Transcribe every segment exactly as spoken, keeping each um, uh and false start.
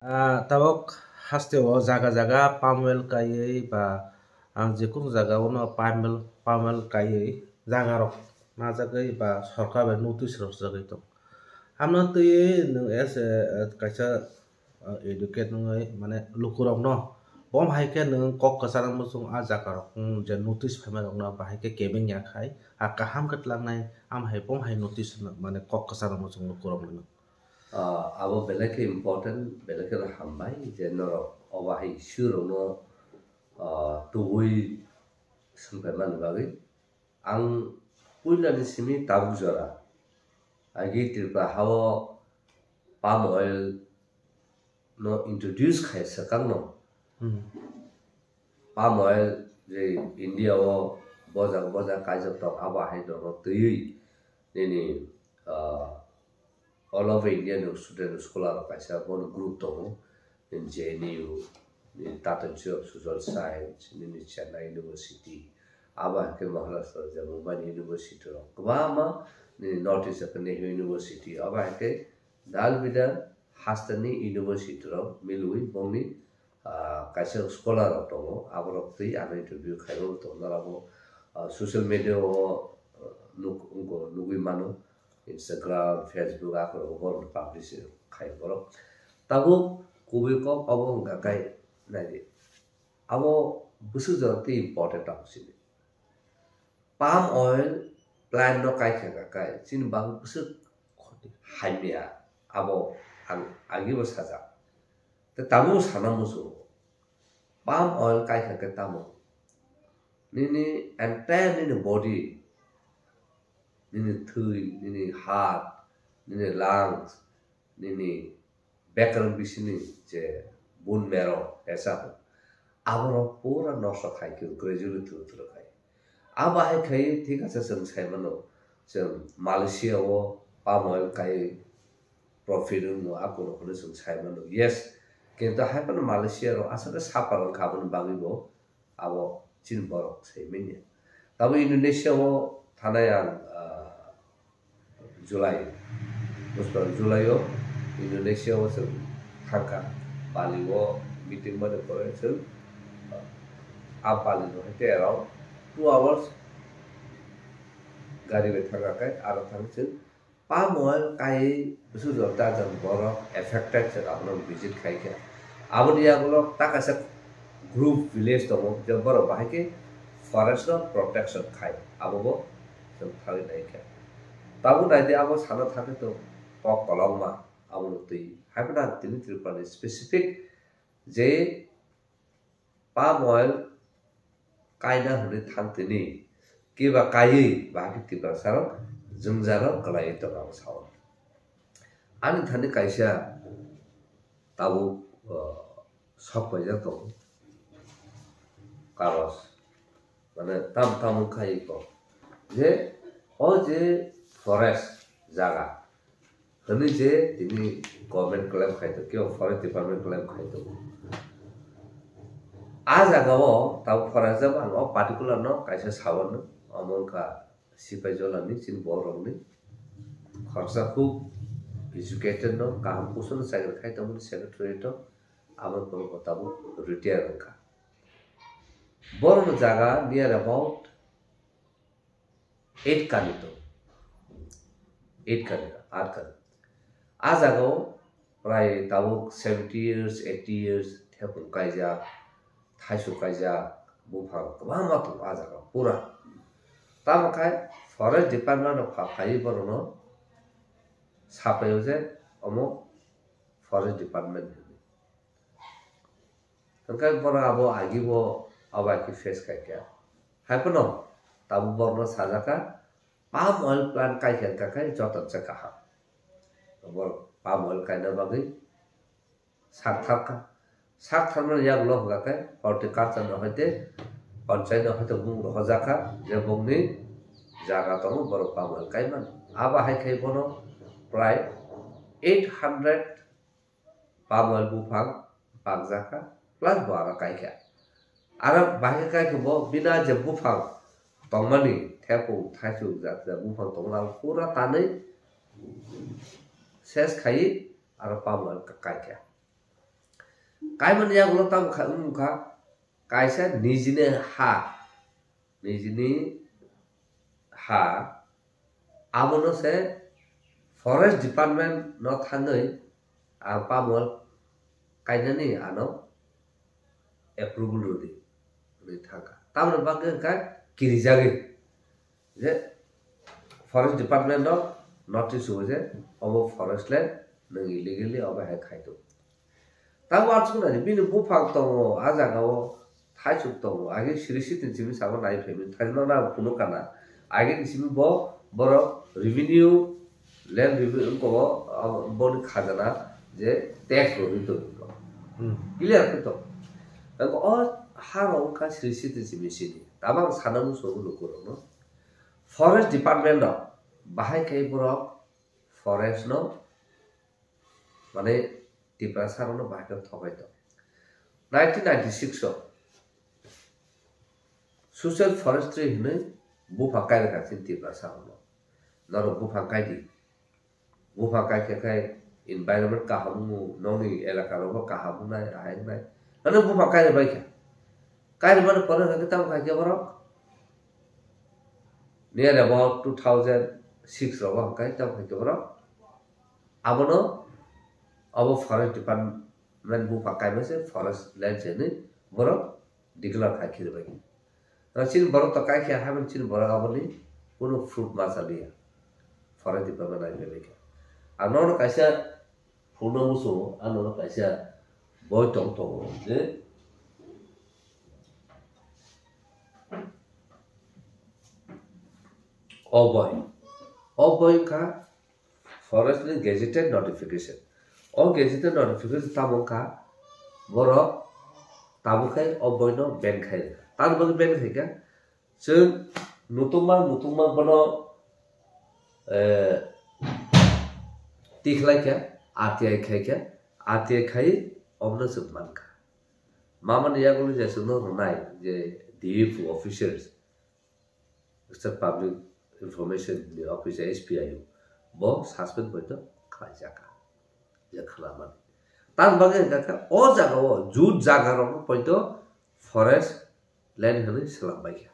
Ah, tabok haste o jaga jaga palm oil kaiwi ba ang jekunu jaga o no palm oil, palm oil kaiwi jaga rok najagwi ba sorkar bai notice rwjagwi tong. Amno twiwi nwng as a, uh, kaisa, uh, educate wngwi mane lukurokno bom hai khe nwng kok kwchana muchung a jaga rok, hmm, je notice phaima rokno bahai khe kebeng ya khai a kaham khe tlangnai am hai bom hai notice mane kok kwchana muchung lukurokno. Ah, abo belai khe important, belai khe hambai je norok obo hai issue rokno, ah, tubui swngphaimani bagwi. Ang puilani simi tabuk jora agi Tripura hao palm oil no introduce khai swkangno. Hmm. Palm oil je India o bojak bojak kaijak tok abo hai norok twiwi nini, ah, all over India ni student scholar rok kaisa bono group tongo, nini J N U, nini Tata Institute of Social Science, nini Chennai University, abo hai khe Maharashtra je Mumbai ni university rok kwbangma nini North East khe Nehru University, abo hai khe dal bidal hasteni university rok milwi bongni, ah, kaisa scholar rok tongo, aborok twi ano interview khaibo tongo, norok bo, ah, social media o, ah, nuk-, wngkho, nugwi mano, Instagram, Facebook, akhoro borok publish khai borok. Tabuk kubui kok obo wngkha kai naidi. Abo bwswk jora tei important tongo sini. Palm oil plant no kai kha kha kai chini bagwi bwswk hamya, abo ang agi bo sajak. Tei tabuk sana muchungo palm oil kai kha khe tamo nini entire nini body, nini thwi, nini heart, nini lungs, nini bekrang bisini je bone marrow esa aborok pura nosto khai khe gradually thuru thuru khai. Abo hai khai thik ase chwng sai mano chwng Malaysia o palm oil kai profit wngmo akorok hwnwi chwng sai mano. Yes, kintu hai phano Malaysia rok aswk khe suffer wngkha aboni bagwi bo abo chini borok sai manya. Tabuk Indonesia o thanai ang, ah, July, July o Indonesia o chwng thangkha, Bali o meeting mani pore chwng, ah, a Bali no hai tei around two hours gari bai thangkha khe aro thang chwng palm oil kai bwswk jora dajak borok affected se abono visit khai kha. Aboni yagulo ta kaisa group village tongo, je borok bahai khe forest no protection khai, abobo chwng thangwi nai kha. Tabuk nai di, abo sana thangkhe to kok kolokma abono twi. Hai phano ang tini Tripura ni specific je palm oil kaina hwnwi thang tini, kiba kaiwi bahai khe Tiprasa rok jwngjal rok kwlaiwi tongo, ang sao. Ani thani kaisa tabuk, uh, sok paijak tongo, karos, mane tam tam wngkha iko je o je forest jaga, hwnwi je tini government claim khai tongo, kebo forest department claim khai tongo. A jaga o tabuk forest jagao ang o particular no kaisa sawi mano, omo wngkha Sipaijala ni chini borok rok ni khoroksa khub educated no, kaham kusu no chakri khai tongmani secretariat o, abo borok bo tabuk retire wngkha. Borok ni jaga near about eight kani tongo. Eight kani, aat kani. A jaga o prai tabuk seventy years, eighty years, thepung kaijak, thaisu kaijak, buphang kwbangma tongo a jaga o pura. Tamo khai forest department rok pha phaiwi borok no sapai o je omo forest department hinwi. Hwnkhe borok abo agi bo abo hai khe face khai kha. Hai phano tabuk borokno sajak kha, palm oil plant kai kha, hwnkha khe joto se kaham. Borok palm oil kaina bagwi sak thar kha. Sak tharmani yagulo hwnkha khe horticulture no hai tei panchayat no hai tei bumung rohorjak kha, je bongni jaga tongo borok palm oil kai mano. Abo hai khe bono prai eight hundred palm oil buphang pakjak kha, plus bo aro kai kha. Aro bahai khe kai khe bo bina je buphang tongmani, thepung, thaichuk, jat jat buphang tongmani, abo pura tanwi ses khaiwi aro palm oil kai kha. Kaimani yagulo tamo khai wngkha, kaisa nijini ha, nijini ha, abono se forest department no thangwi ang pamol kainani ano approval rwdi hwnwi thangkha. Tamoni bagwi hwnkha kirijagwi je forest department no notice rwo je obo forest land, nwng illegally obo hai khai tongo. Tamo uansuknani bini buphang tongo, a jagao thaisuk tongo, age siri sitin simi sabo nai phaimani thaisuknani ang phunuk kana. Age ni simi bo borok revenue land revenue wngkha bo, abo boni khajana je tax rwgwi tongo. Hmm. Clear khe tongo. Ang o ha rok wngkha siri sitin simi sini. Tabang sana muchungo lukurokno. Forest department no bahai khai borok forest no mane Tiprasa rokno bahai khe thokai tongo. Nineteen ninety-six o social forestry hinwi buphang kairwkha chini Tiprasa rokno. Norok buphang kaidi. Buphang kaikha khai environment kaham wngo, nokni elaka rokbo kaham wngnai, ahai wngnai. Ano buphang kairwbaikha. Kairwmani pore hwnkhe tamo khaikhe borok near about two thousand six rogo hwnkhe tamo khaikhe borok. Abono abo forest department buphang kaimase forest land se hinwi borok declare khai khirwi bai. Chini borok to kaikha haibani chini borok aboni kunu fruit ma chaliya. Forest department nai bai kha. Ang nono kaisa phunukna muchungo, ang nono kaisa boi tong tongo je o boi. O boi wngkha Forest ni gazetted notification. O gazetted notification tamo wngkha borok tabuk khai o boino ban khai rwkha. Tamoni bagwi ban khaikha? Chwng mutukma mutukma bono, eh, tikhlaikha, R T I khaikha, R T I khai obono chwng mankha. Mamani yagulo je chwngno rwnai je D F O officers, State Public Information ni Office, S P I O, bo suspend poito khlaijak kha, je khwnamani. Tamoni bagwi hwnkha khe o jagao jut jagarokno poito forest land hwnwi swlambaikha.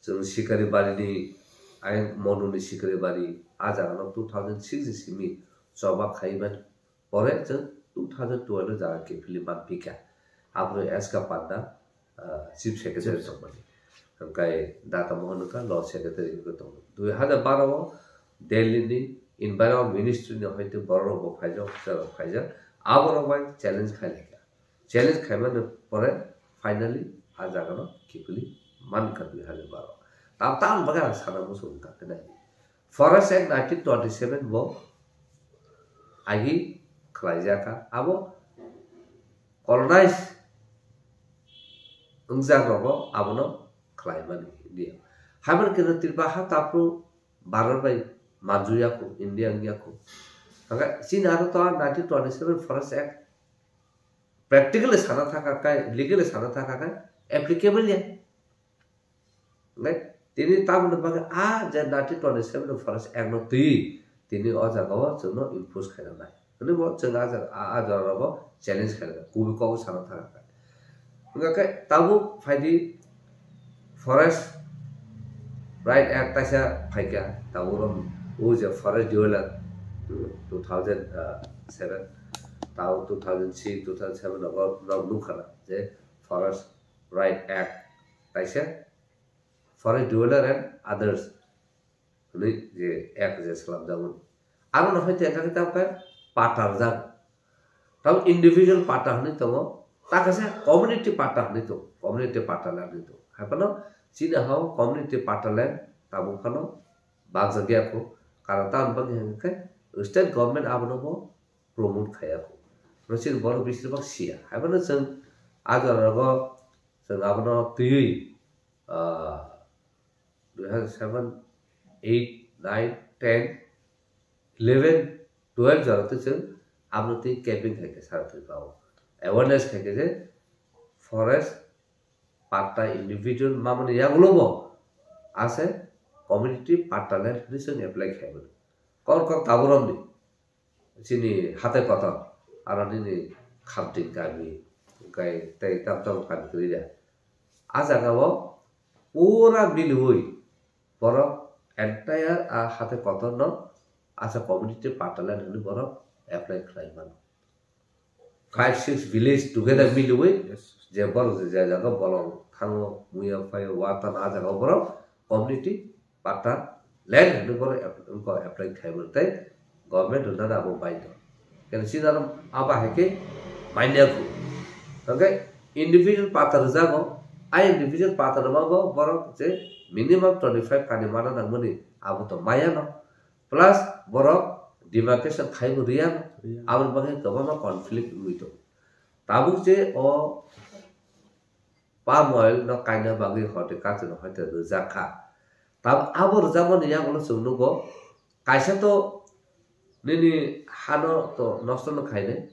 Chwng Sikari Bari ni, ayang Monu ni Sikari Bari, a jagano two thousand six ni simi choba khaimani. Pore chwng two thousand twelve o jaga kiphilwi manpikha. Aboni S K Panda, ah, Chief Secretary tongmani. Hwnkhe Data Mohan wngkha Law Secretary wngwi tongo. Dui hajar baro o Delhi ni Environment Ministry ni hoite borok rok bo phaijak, officer rok phaijak. Aborok bai challenge khailai kha. Challenge khaimani pore finally a jagano kiphilwi mankha dui hajar baro. Tam tam bagwi ang sana muchung wngkha khe nai. Forest Act nineteen twenty-seven bo agi khlaijak kha. Abo colonize wngjak rogo abono khlaimani India. Haibani khe Tripura ha taphru Bharat bai manju yaku, India wng yaku. Hwnkhe chini aro to nineteen twenty-seven Forest Act practically sana thaka kai, legally sana thaka kai applicable ya. Ngai, tini tamoni bagwi a je nineteen twenty-seven Forest Act no twi tini o jaga o chwngno impose khaina nai. Hwnwi bo chwng a jaga, a, a jora rogo challenge khaina nai. Kubui kok sana thaka kai. Hwnkha khe tabuk phaidi Forest Right Act kaisa phaikha, tabuk rom o je forest dweller two thousand seven, tabuk two thousand six, two thousand seven rogo nok nukha na je Forest Right Act kaisa, Forest Dweller and Others hwnwi je act je slamjakmani. Aro no hai tei khe tamo khe patta rwjak. Tamo individual patta hwnwi tongo, ta khe se community patta hwnwi tongo, community patta land hwnwi tongo. Hai phano chini ha o community patta land tabuk phano bakjak ya kho, karon tamoni bagwi hwnkhe state government abono bo promote khaiya kho. Hwnwi chini borok bisir bak siya. Hai phano chwng a jora rogo chwng abono twiwi, ah, dui hajar seven, eight, nine, ten, eleven, twelve jora twi chwng abono twi camping khai khe sara Tripura o. Awareness khai khe je forest patta individual mamani yagulo bo ase community patta land hwnwi chwng apply khai mano. Kok kok tabuk romni chini hatai kotor, aro nini Khamting kami, hwnkhe tei tam tam kami kwrwi da. A jaga o pura miliwi borok entire a hathai kotor no asa community patta line hwnwi borok apply khlai mano. Five six village together miliwi je borok je jaga bolong thango, muya phaio, wa tano a jaga borok community patta land hwnwi borok ap-, wngkha apply khaimani tei government rwnani abo baidho. Keno chini aro abo hai khe manya khu. Hwnkhe individual patta rwjago, a individual patta rwma bo borok je minimum twenty five kani mana nangmani abo to maya no. Plus borok demarcation khaibo riyano, riyano. Aboni bagwi kwbangma conflict wngwi tongo. Tabuk je o palm oil no kaina bagwi horticulture no hoite rwjak kha. Tabuk abo rwjakmani yagulo chwng nugo, kaisa to nini hano to nosto no khainai,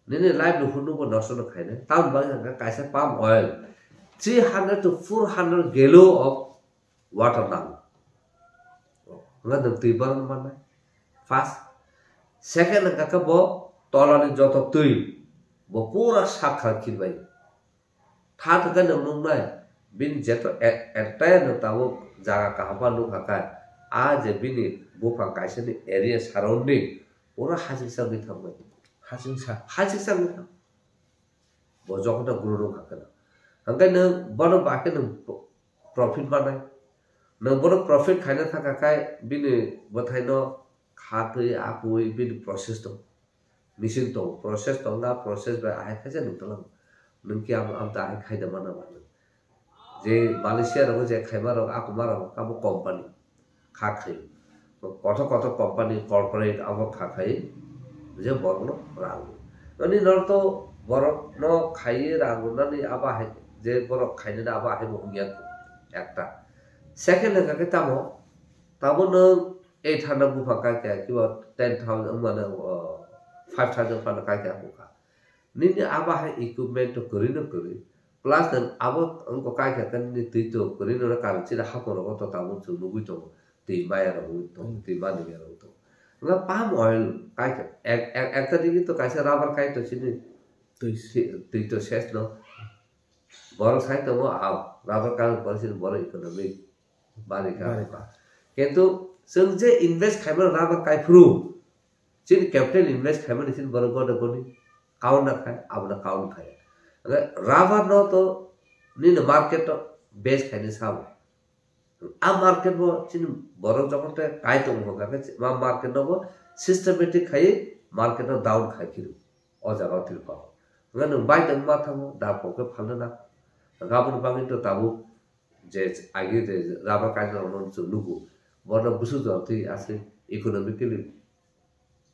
nini livelihood no bo nosto no khainai. Tamoni bagwi hwnkha kaisa palm oil three hundred to four hundred gallon of water nango. Hwnkhe nwng twi borokno mannai. First. Second hwnkha khe bo tolani joto twi bo pura sak kha khirbai. Tha thwkhe nwng nuknai, bini jeto e-, entire no tabuk jaga kaham ma nukha kha, a je bini buphang kaisani area surrounding pura hasingsa wngwi thangbai. Hasingsa? Hasingsa wngwi thang. Bo jokhon ta guru rok hakhe na. Hwnkhe nwng bono ba khe nwng pro-, profit manai. Nwng bono profit khaina thangkha khai bini bwthaino khatwi, akwi bini process tong. Machine tong, process tong, a process bai ahai khaisa nwng tonglang. Nwng ki am, am ta ahai khaida mana ba nwng. Je Malaysia rogo je khaima rok, akuma rok, abo company. Kha khai. Kotor kotor company, corporate abo kha khai je borokno rang. Ani norok to borokno khai rang nani abo hai je borok khainani abo hai bo wngya ekta. Second hwnkha khe tamo, tamo nwng eight hundred buphang kai kha, kiba ten thousand, mane, o, five thousand phano kai kha buphang. Nini abo hai equipment to kwrwi no kwrwi. Plus nwng abo wngkha kai kha khe nini twi to kwrwi no karon chini hapung rogo to tabuk chwng nugwi tongo. Twi maya rok wngwi tongo, twi mani ya rok tongo. Wngkha palm oil kai kha ek, ek, ekta digi to kaisa rubber kai to chini twi si-, twi to ses no. Borok sai tongo, ah, rubber kai borok chini borok economic bari kha. Bari kha. Kintu chwng je invest khaimani rubber kai phuru, chini capital invest khaimani chini borok gode goni count na khai, abono count khai. Hwnkhe rubber no to nini market to base khaini sabo. A market bo chini borok jokhon te kai tongo hwnkha khe ma market no bo systematic khai market no down khai phiru. O jaga o Tripura. Hwnkhe nwng bai tong ma thango, da kok khe phalna na. Hwnkhe aboni bagwi to tabuk je agi je rubber kainwi rokno chwng nugo, bono bwswk jora twi aswk economically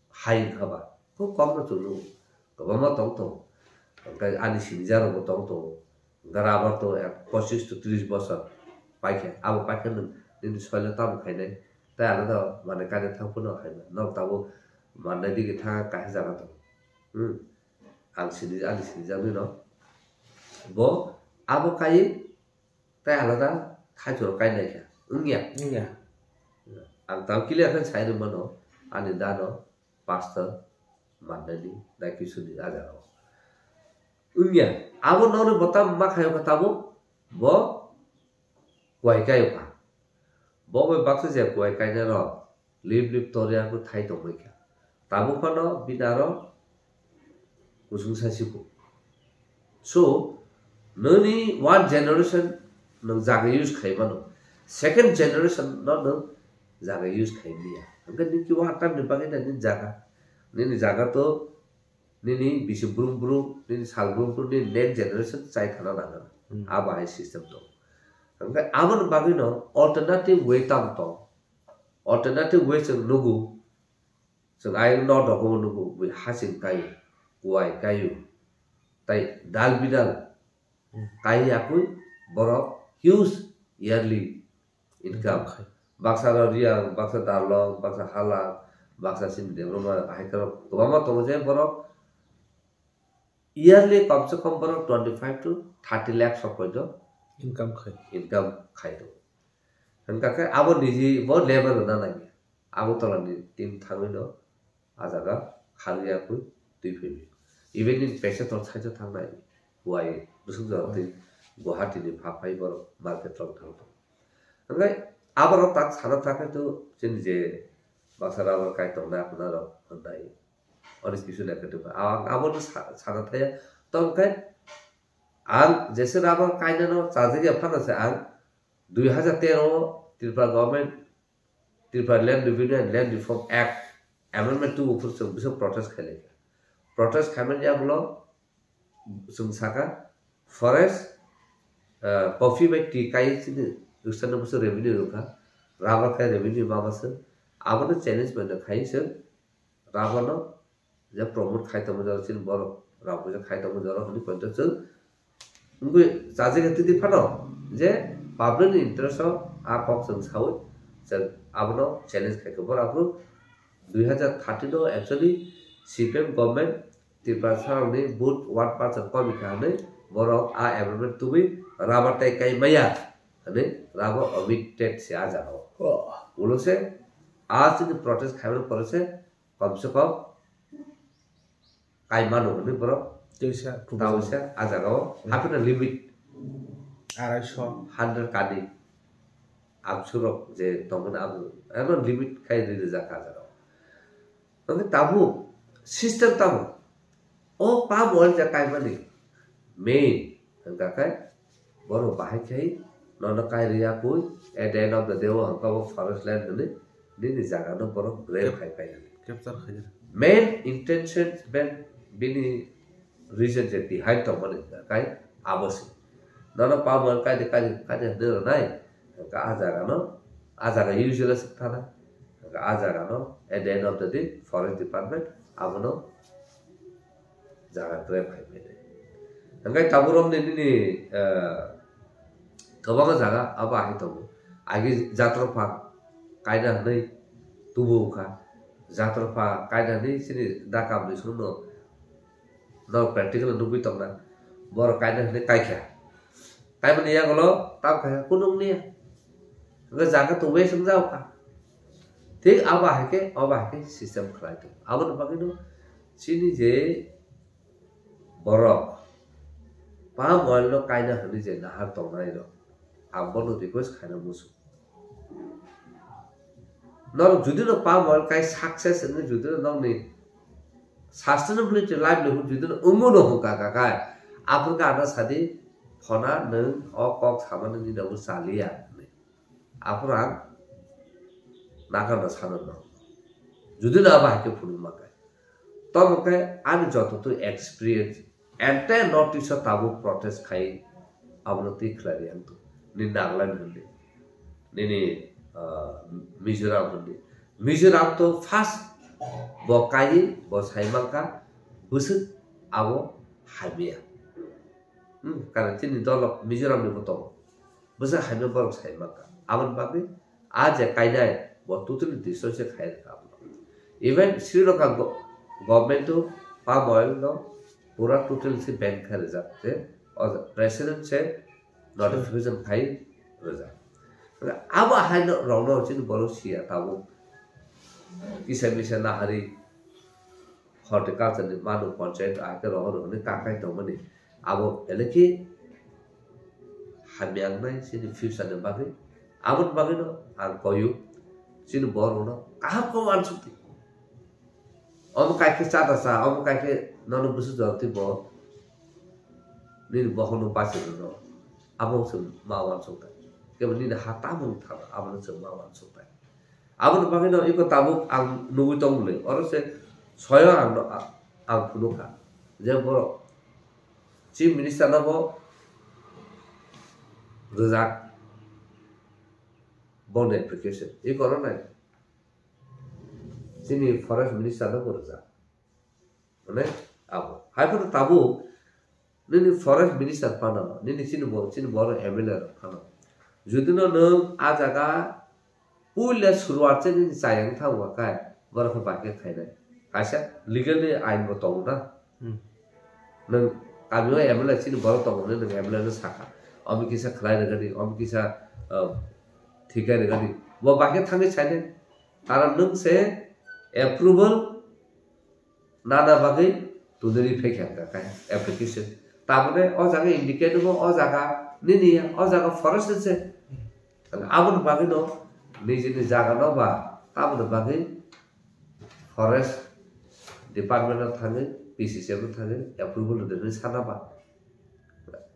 hai wngkha ba, khub kom no chwng nugo, kwbangma tong tongo, hwnkhe ani sinijak rokbo tong tongo, hwnkhe rubber to ek pochis to tris bosor paikha, abo paikha nwng nini soilo tamo khainai, tei ano do manwi kainwi thang phano hai norok tabuk mannai digi thang kaisa jaga tongo, hmm, ang sini, ani sinijaknwi no bo abo kai. Tei alada thaithoro kainai kha wngya. Wngya. Ang tamo clear khe sai rwmano, ani dano pastor mannani na kisuni a jaga o. Wngya. Abo nokni bo tamo ma khaio kha tabuk bo kuai kaio kha. Bo bai baksa je kuai kainai rok. Lip lip toriya khe thai tongbai kha. Tabuk phano bini aro kusung sasi kho. So, nini one generation nwng jaga use khai mano. Second generation no nwng jaga use khai liya. Hwnkhe nini kiwa tamni bagwi na nini jaga. Nini jaga to nini bisi brum brum, nini sal brum brum, nini next generation chai thana nangani. Hmm. Abo hai system tong. Hwnkhe aboni bagwi no alternative way tam tong. Alternative way chwng nugo, chwng ayang no dogo nugo, bui hasing kaio, kuai kaio, tai dal bidal kai yakui borok huge yearly income. Income khai. Baksa no Riyang, baksa Darlong, baksa Halang, baksa sini Debbarma, hai khe kwbangma tongo je borok yearly kom se kom borok twenty five to thirty lakhs rok poito income khai, income khai tongo. Hwnkha khe abo niji bo level rwna nangya. Agartala ni team thangwi no a jaga khali yakui twi phaiwi. Even in Pesetor side o thangnai, wai bwswk jora twi Guwahati ni pha phai borok market rok thang tong. Hwnkhai aborok tak sana thangkhe to chini je baksa rubber kai tongnai aphano rok hwnai. Onek kisu naikhe tongkha. Ang abono sa-, sana thaya. Tongkhe ang jese rubber kainano chajagya phano se ang dui hajar tero o Tripura government, Tripura Land Revenue and Land Reform Act Amendment two o phuru chwng bisa protest khailai kha. Protest khaimani yagulo chwng sakha forest, ah, coffee bai tea kai chini rwchapna bisa revenue rwkha, rubber kai revenue ma masa. Abono challenge bai khai chwng rubber no je promote khai tongma jora chini borok rubber je khai tongma jora hwnwi poito chwng wngwi chajagya twi phano je public ni interest o a kok chwng sawi chwng abono challenge khai kha. Borok aphuru dui hajar thirteen o actually C P M government Tiprasa rokni vote one percent komi kha hwnwi borok a amendment tubui rubber tai kai maya hwnwi rubber omitted se a jaga o. Oh. Ulo se a chini protest khaimani pore se komse kom kai mano hwnwi borok Teisa, tao se a jaga o haphina limit arai so. Hundred kani absurok je tongmani abo emo limit khai ri rijak a jaga o. Hwnkhe tabuk system tamo o palm oil je kaimani main hwnkha khe borok bahai khai nono kai riya kwi at the end of the day o hwnkha bo forest land hwnwi nini jaga no borok grab khai painani. Capture khai. Main intention ben bini reason je behind tongmani hwnkha khe abo se. Nono palm oil kai de kai de kai de hwnwi rwnai hwnkha a jaga no a jaga useless thana. Hwnkha a jaga no at the end of the day forest department abono jaga grab khai painai. Hwnkhe tabuk romni nini, eh, kwbangma jaga abo ahai tongo. Agi jatrofa kaina hwnwi tubu wngkha. Jatrofa kaina hwnwi chini dakamni songno no practical nugwi tongna. Borok kaina hwnwi kaikha. Kaimani yagulo tam khaikha kunung niya. Hwnkhe jaga to waste wngjago kha. Thik abo hai khe, abo hai khe system khlai tong. Aboni bagwi no chini je borok palm oil no kaina hwnwi je nahar tongnai rok, ang bono request khaina muchung. Norok judi no palm oil kai success hwnwi judi no nokni sustainability livelihood judi no wngmo no hwnkha kha khai, aphuru khe ano sadi phona nwng o kok samani nini rokbo chaliya hwnwi. Aphuru ang nakarno sano no. Judi no abo hai khe phunukma khe. Tamo khe ani joto twi experience, entire North East o tabuk protest khai abono twi khlai ri ang tong. Nini Nagaland hwnli, nini, ah, Mizoram hwnli. Mizoram to first bo kaiwi bo sai mankha bwswk abo hamya. Hmm, karon chini dolo Mizoram ni bo tongo. Bwsa hamya borok sai mankha. Aboni bagwi a je kainai bo totally destroy se khai rwkha abono. Even Sri Lanka go-, government o palm oil no pura totally se ban khai rwjak je o president se notification khai rwjak. Abo hai no rok no chini borok siya tabuk kisa misa nahari horticulture ni manu panchayat ahai khe rohor hwnwi kakai tongmani. Abo belai khe hamya wngnai chini future ni bagwi. Aboni bagwino ang koyu chini borokno kaham khe uansuk di. Omo kai khe cha da cha, omo kai khe nono bwswk jora twi bo nini bokhokno bachai rwno. Abo chwng ma uansuk di. Kebo nini ha tamung thang abono chwng ma uansuk di. Aboni bagwino iko tabuk ang nugwi tong bwlwi. Oro se soyo ang no, a-, ang phunukha je borok Chief Minister no bo rwjak boni application. Iko oro nai chini Forest Minister no bo rwjak. Mane abo. Hai phano tabuk nini forest minister phano, nini chini bo, chini borok M L A rok phano. Judino nwng a jaga puila suruat se nini chayang thangma khe borok khe bai khe khainai. Kaisa legally ain bo tongo na. Hmm. Nwng kamio M L A chini borok tongo hwnwi nwng M L A no sakha. Omo kisa khlai rwgani, omo kisa, uh, thikai rwgani. Bo bai khe thangwi sainai. Karon nwng se approval nana bagwi Tuduri phekya ka kai application. Tamone o jaga indicate mo o jaga nini ya, o jaga forest se. Aboni bagwi no nijini jaga no ba, aboni bagwi forest department no thangwi, P C C M no thangwi approval rwdi sana ba.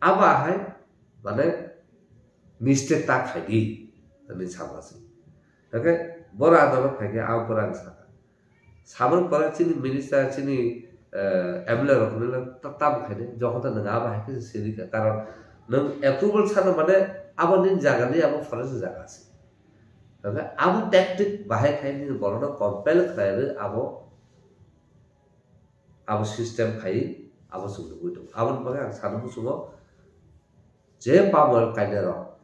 Aba hai mane mistake ta khaidi, ani sama se. Hake bora adoro phaikhe ang pura ang sakha. Samung pore chini minister, chini, eh, M L A rok hwnwi ta-, tamo khaidi, jokhon ta nwng abo hai khe siri kha. Karon nwng approval sana mane abo nini jaga ni abo forest jaga se. Hake abo tactic bahai khai nini borokno compel khlai rwi abo, abo system khai abo chwng nugwi tongo. Aboni bagwi ang sano muchungo je palm oil kainai rok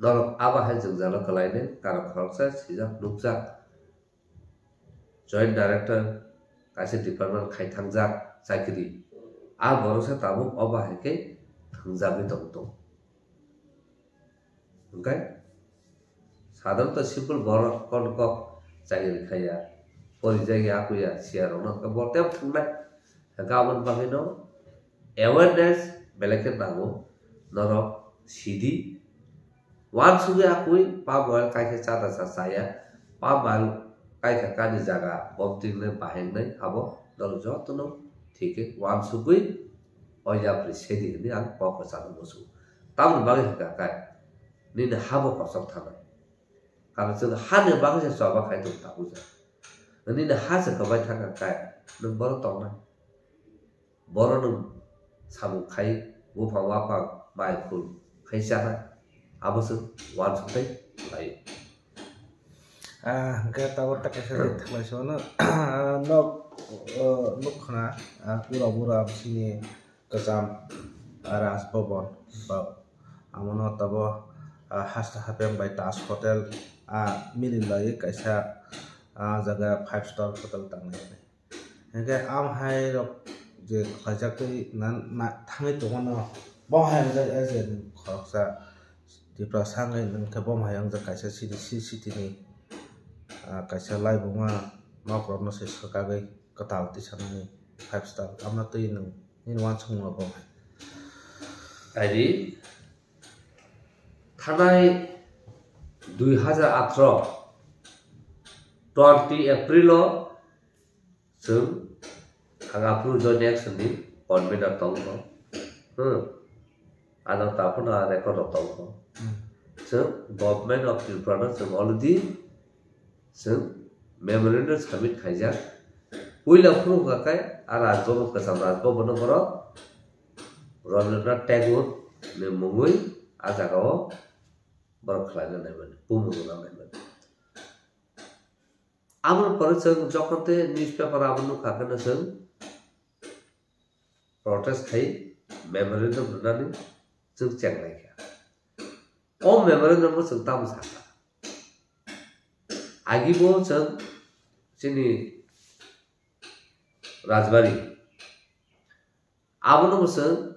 norok abo hai jwngjalo kwlainai karon khoroksa sijak nukjak. Joint Director kaisa department khai thangjak chakri. A borok se tabuk obo hai khe thwngjagwi tong tong. Hwnkhe sadharanto simple borok kon kok chakri khaiya, porijak ya, aku ya, siya rokno hwnkhe bo tei thwngnai. Hwnkhe aboni bagwino awareness belai khe nango, norok sidi. Uansugwi akwi palm oil kaikha chata cha chaya, palm oil kaikha kani jaga bomtwingnai bahengnai abo norok jotono thikhe uansugwi o yapri sedi hwnwi ang kok kwchangno muchungo. Tamoni bagwi hwnkha kai nini habo kochok thanai. Karon chwng hani bagwi se choba khai tong tabuk ja. Nini ha se kwbai thangkha kai nwng boro tongnai. Borok nwng samung khai buphang waphang mai phul khai chana abo chwng uansuk tei lai. Ah, hwnkhe tabuk ta kaisa je thaklai se mano. Ah, nok, oh, nuk khna, ah, pura pura sini kwcham, ah, Raj Bhavan ba amono tabo, ah, hasta hapeng bai Taj Hotel, ah, mili lai kaisa, ah, jaga five star hotel tangnai. Hingke ang hai rok je khlaijak twi na, na thangwi tongo no, bo hai wngkha S J ni khoroksa Tiprasa wngkha, bo hai wngkha kaisa city, C city ni, ah, kaisa laibuma nok rok no se swkagwi kwtal tisanani five star amna twi nwng nini uansukmung rok bo hai. Ari thanai dui hajar atro twenty April o Chwng ang aphuru join action ni convener tong kho. Hmm. Ano ta phano a record rok tong kho. Hmm. Chwng Government of Tripura no chwng already chwng memorandum submit khaijak. Puila phuru hwnkha khe a Raj Bhavan, kwcham Raj Bhavan no borok Rabindranath Tagore ni mungwi a jaga o borok khlaina naimani, bumung rwna naimani. Aboni pore chwng jokhon tei newspaper abo nukha kheno chwng protest khai memorandum rwnani chwng chenglaikha. O memorandum o chwng tamo sakha? Agibo chwng chini Rajbari abono bo chwng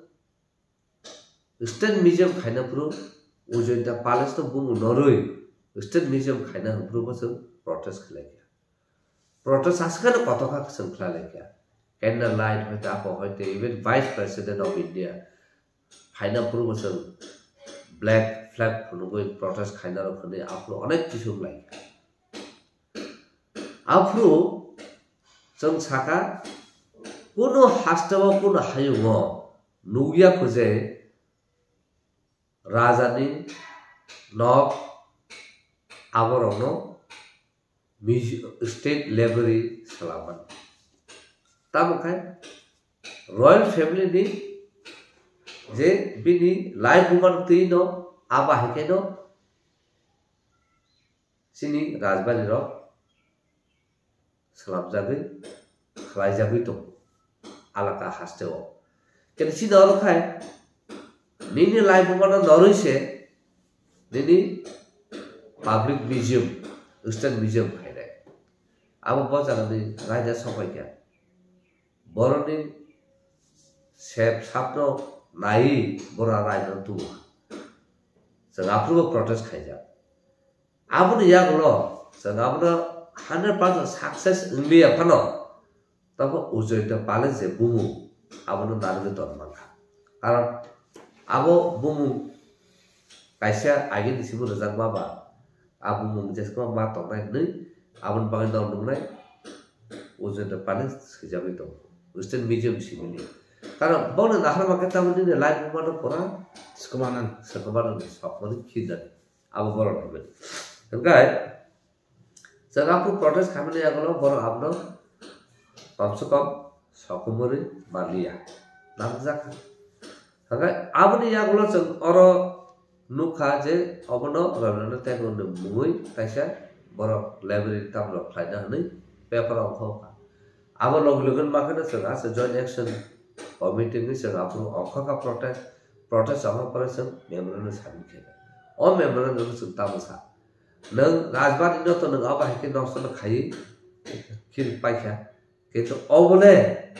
State Museum khaina phuru Ujjayanta Palace no bumung norwi State Museum khaina hwnphuru bo chwng protest khlai kha. Protest aswk kheno kotor kha chwng khlai lai kha. Candle light hoite apo hoite even Vice President of India phaina phuru bo chwng black flag phunugwi protest khaina rok hwnwi aphuru onek kisu wng lai kha. Aphuru chwng sakha, kunu hasteo, kunu hayungo nukya kho je rajani nok aborokno muse-, state library swlamani. Tamo khe royal family ni je bini laibuma twi no aba hai khe no chini rajbari rok swlamjagwi khlaijagwi tongo alaka hasteo. Khe chini oro khai nini laibuma no norwi se nini public museum, State Museum khainai. Abo bo jagani raida sopai kha. Boroni sep sapno naiwi bora raida tubu. Chwng aphuru bo protest khaijak. Aboni yagulo chwng abono hundred percent success wngliya phano, Tamo Ujjayanta Pal je bumung, abono narwgwi tong mankha. Karon abo bumung kaisa agini simi rwjakma ba, a bumung jesakhwma ma tongnai hwnwi aboni bagwi no nuknai Ujjayanta Pal swijagwi tongo Western Museum simini. Karon bono naharma khe tamo nini life bumano pura swkamanan, swkamanan sokmani khirdani. Abo borok hwnwi. Hwnkhe, chwng aphuru protest khaimani yagulo borok abono komse kom sokomorwi manliya. Namjak kha. Hwnkhe aboni yagulo chwng oro nukha je obono Rabindranath Tagore ni mungwi kaisa borok library tamno khlaina hwnwi paper ongkha. Abo logi logi ma kheno chwng asa joint action committee ni chwng aphuru ongkha kha protest, protest ongkha pore chwng memorandum submit khaikha. O memorandum chwng tamo sa, nwng Rajbari no to nwng abo hai khe nosto no khaiwi khiri paikha, kintu obole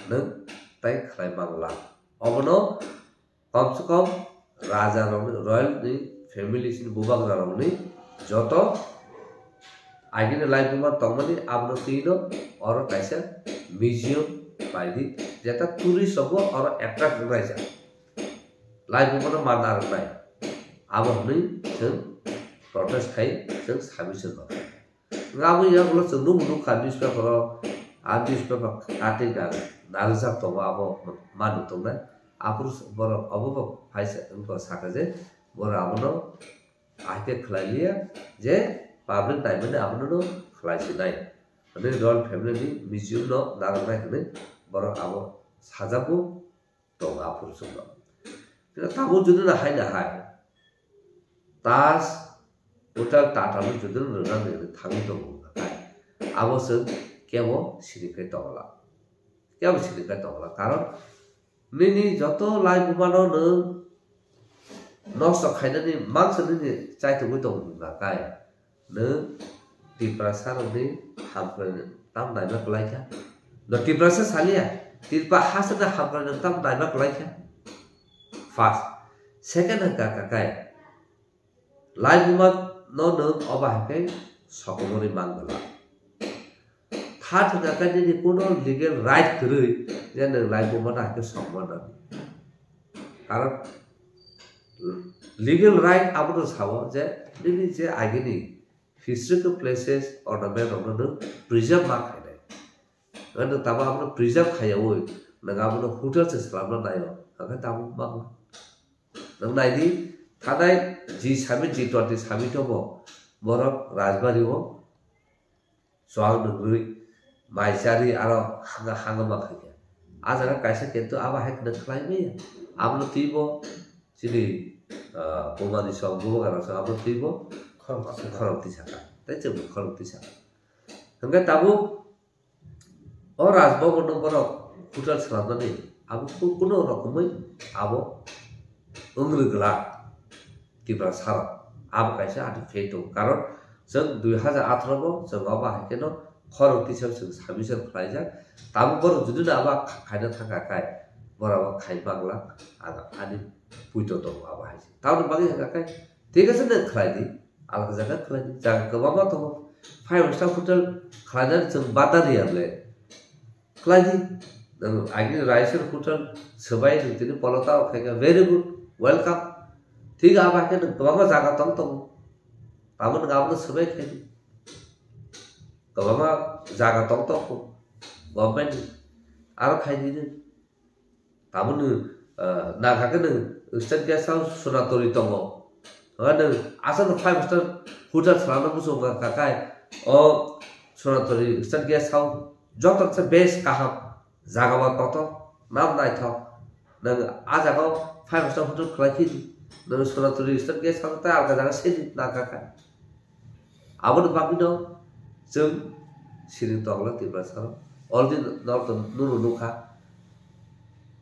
nwng tai khlai mangla. Obono komse kom raja rokni, royal ni families ni bubagra rokni joto agini life buma tongmani abono twi no oro kaisa museum baidi, jeta tourist rokbo oro attract wnglaijak. Life bumano manna rwnai. Abo hwnwi chwng protest khai chwng submission rw. Nga bo yagulo chwng nukgo nukha newspaper o, a newspaper cutting na narwkjak tongo, abo manwi tongnai. Aphuru borok obo bo phaisa wngkha, sakha je borok abono ahai khe khlai liya je public naimani abono no khlai sinai hwnwi royal family ni museum no narwknai hwnwi borok abo sajakgo. Tongo aphuru chwngno. Khe tabuk judino hai na hai Taj Hotel Tata no judino rwnani hwnwi thangwi tongo wngkha khai. Abo chwng kebo sinikhai tongla. Kebo sinikhai tongla. Karon nini joto life bumano nwng nosto khainani mangsa nini chaitugwi tongo wngkha khai. Nwng Tiprasa rokni hamkrai tam naima kwlai kha. No Tiprasa saliya, Tiprasa hasteni hamkrai nwng tam naima kwlai kha. First, second hwnkha kakai, laibuma no nwng obo hai khe sokomorwi man gwla. Third hwnkha khe nini kuno legal right kwrwi je nwng laibuma no hai khe sokma nani. Karon legal right abono sao je nini je agini historical places, ornament rokno nwng preserve ma khainai. Nwng tamo abono preserve khaiyaui nwng abono hotel se swnamna naio, hwnkhe tamo ma. Nwng naidi, thanai G summit, G twenty summit o bo borok Rajbari o chuang nwngrwi, mai charwi aro hanga hanga ma khaikha. A jaga kaisa kintu abo hai khwna khlai maya. Abono twibo chini, ah, bumani song, bubagra song, abono twibo khorang tisa. Khorang tisa kha. Tei chwngbo khorang tisa kha. Hwnkhe tabuk o Raj Bhavan no borok hotel swnamnani abo ku-, kuno rokomwi abo wng rwgwla. Tiprasa rok abo kaisa ati phei tongo. Karon chwng dui hazar atharo bo chwng obo hai kheno khorang tisa chwng submission khlaijak. Tabuk borok judino abo kha-, khaina thangkha khai borok abo khai mangla, ang ani puito tongo abo hai se. Tamoni bagwi hwnkha khai thik ase nwng khlai di, alka jaga khlai di. Jaga kwbangma tongo. Five star hotel khlainani chwng banda riya le. Khlai di. Nwng agini Raisor hotel swbai nwng tini polota rok khaikha, very good, welcome. Thik abo hai khe nwng kwbangma jaga tong tongo. Abo nwng abono swbai khai di. Kwbangma jaga tong tongo government ni. Aro khai di nwng. Tabukni, ah, nangkha khe nwng Western Guest House Sonatori tongo. Hwnba nwng aswkno five star hotel swnamna muchung wngkha kha khai o Sonatori Western Guest House joto se best kaham, jaga bo kotor, nam naithok. Nwng a jaga o five star hotel khlai khe di, nwng Sonatori Western Guest House tei alka jaga se di nangkha kha. Aboni bagwino chwng siring tongla Tiprasa rok. Already norok to nuno nukha.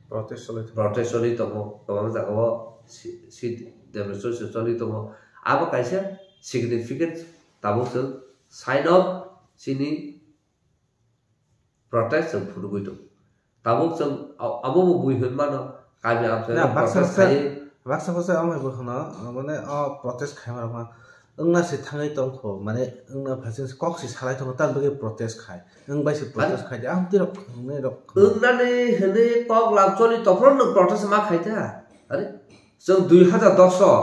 Protest choli tongo. Protest choli tongo. Kwbang jagao si-, sit demonstration choli tongo. Abo kaisa significant tabuk chwng sign of chini protest chwng phunugwi tongo. Tabuk chwng a-, abo bo bui hwn mano, kami amchaio Na, baksa protest baksa, khai. Baksa baksa amai bo hwno, mane, o protest khaima rokma, Wngna se thangwi tongkho, mane wngna phaising kok se salai tongo, tamni bagwi protest khai. Wng bai se protest khai di, ang twi rok khnwi rok. Wngnani hwnwi kok lam choli tophron nwng protest ma khai ta. Are, chwng dui hazar dos o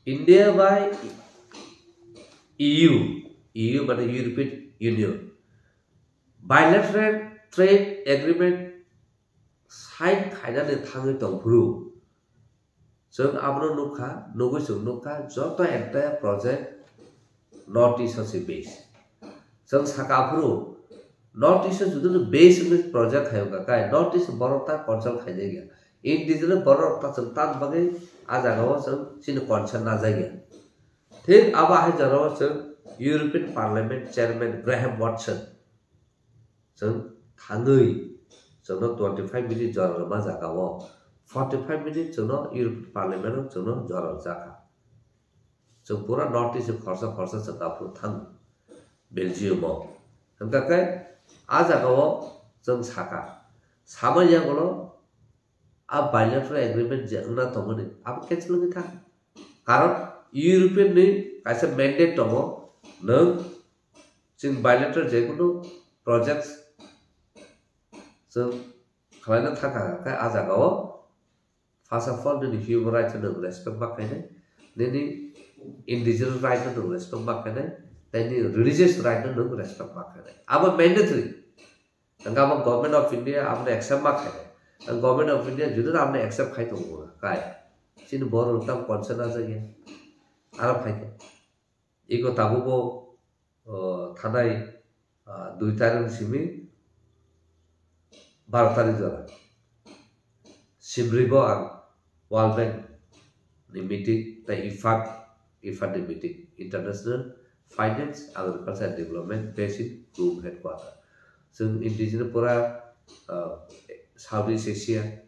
India bai E U, E U mane European Union, bilateral trade agreement sign khainani thangwi tongphuru. Chwng abono nukha, nugwi chwng nukha, joto entire project North East o se base. Chwng saka aphuru, North East o judino base wngwi project khai wngkha kai, North East o borok ta consult khaijak ya. Indigenous borok ta chwng tan bagwi a jagao chwng chini consent najak ya. Thik abo hai jorao chwng European Parliament Chairman Graham Watson chwng thangwi chwngno twenty five minute jora rwma jagao, forty five minute chwngno European Parliament o chwngno jora rwjakha. Chwng pura North East khorsa khorsa chwng aphuru thang Belgium o. Hwnkha khe a jagao chwng saka, sama yagulo a bilateral agreement je wngna tongmani abo cancel wngwi thang. Karon European ni kaisa mandate tongo, nwng chwng bilateral jekunu projects chwng khlaina thangkha khe a jagao, first of all, nini human right no nwng respect ma khainai, nini indigenous right no nwng respect ma khainai, tei nini religious right no nwng respect ma khainai. Abo mandatory. Hwnkhe abo Government of India abono accept ma khainai. Government of India jodi abono accept khai tongo kai, chini borok tam consent ajak ya. Aro phai khe. Iko tabukbo, o, thanai, ah, dui tarikni simi baro tarik jora. Simribo ang World Bank ni meeting tei IFAD, IFAD ni meeting, International Finance Agriculture Development Basin Group Headquarter. Chwng indigenous pura, ah, Southeast Asia,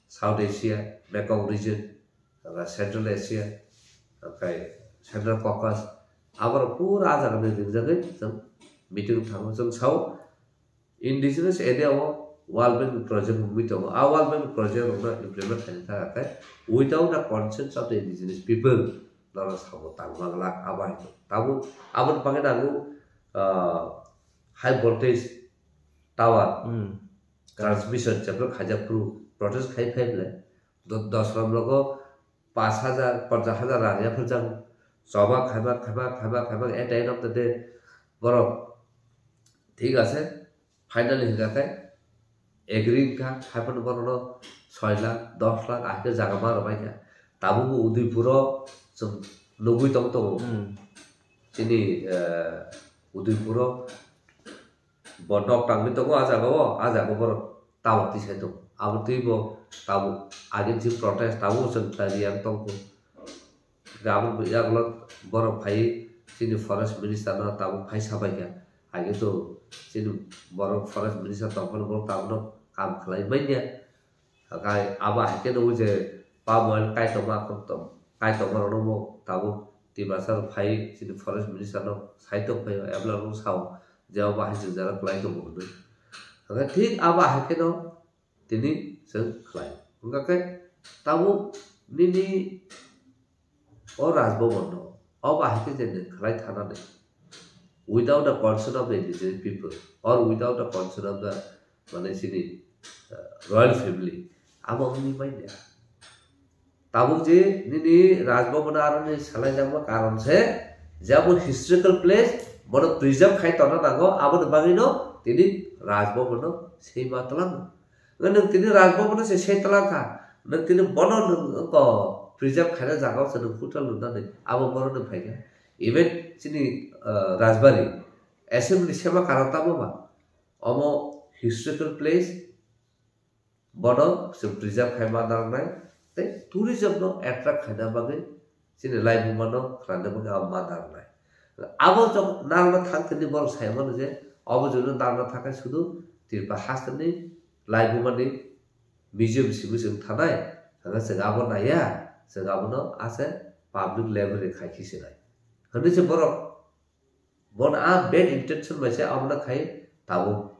South Asia, Mekong region, Central Asia, okai Central Caucasus, aborok pura a jagani ringjagwi chwng meeting thango. Chwng sao, indigenous area o World Bank project wngwi tongo. A World Bank project rokno implement khaina thangkha khe without the consent of the indigenous people norok sabo tangma glak abo hai. Tabuk aboni bagwi nango, ah, high voltage tower, hmm, transmission chapter khaijak phuru protest khai phai bwle. Do-, dos rom logo pash hajar, ponchash hajar rang yapharjak. Choba khaima, khaima, khaima, khaima, at the end of the day, borok thik ase, finally hingka khe agree wngkha, haiphano borokno soi lakh, dos lakh, ahikhe jaga ma rwbaikha. Tabukbo Udaipuro chwng nugwi tong tongo. Hmm. Chini, eh, Udaipuro bo nok tangwi tongo, a jagao, a jagao borok tower tisai tongo. Abo twibo tabuk against protest tabuk chwng khlai riyang tongkho. Gabon yagulo borok phai chini forest minister no tabuk phai sabaikha. Age to chini borok forest minister tongphano borok tabukno kam khlai manya. Hakai abo hai khe nukgo je palm oil kaitokma, kaitokma rokno bo tabuk Tiprasa rok phai chini forest minister no sai tong phaio, ebla rok sao je abo hai jwngjal kwlai tongo hwnwi. Hakai thik abo hai kheno tini chwng khlai. Hwnkha khe tabuk nini o Raj Bhavan no, o bahai khe je nwng khlai thanani, without the consent of the indigenous people or without the consent of the, mane, chini, uh, royal family, abo wngwi manya. Tabuk je nini Raj Bhavan aroni salaijakma karon se, je abo historical place, bono preserve khai tongna nango, aboni bagwi no tini Raj Bhavan no seima twlango. Nwng tini Raj Bhavan se sei twlang kha, nwng tini bono nwng oko preserve khaina jaga o se nwng hotel lwnani abo borok ni phaikha. Even chini, ah, Rajbari assembly sema karon tamo ba, omo historical place, bono se preserve khai ma nangnai tei tourism no attract khaina bagwi chini laibuma no khwlangna bagwi abo ma narwknai. Abo jok narwkna thang tini borok sai mano je obo jora narwkna thangkhe sudu Tripura hasteni laibuma ni museum simi chwng thanai, hwnkhai chwng abo naiya, chwng abono ase public library khai khe sinai. Hwnwi se borok Bono a bad intention bai se abono khai tabuk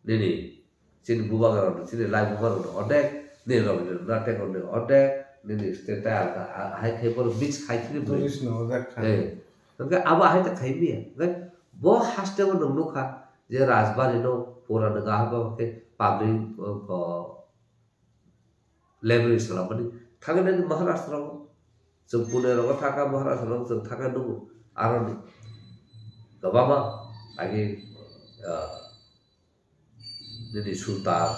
nini chini bubagra rokno, chini lai bubagra rokno onek, nini Rabindranath Tagore ni onek, Nini state ta alka, a-, hai khai borok mix khai khini bwrwi. Tourist no jak kha. Eh, hwnkhe abo hai ta khai miya. Hwnkhe bo haste o nwng nukha je Rajbari no pura nwng ahai ba khe public, uh, ko library salamani. Thangwi nani Maharashtra o. Chwng Pune rogo thangkha, Maharashtra rogo chwng thangkha nugo. Aroni kwbangma agi, ah, nini Sultan,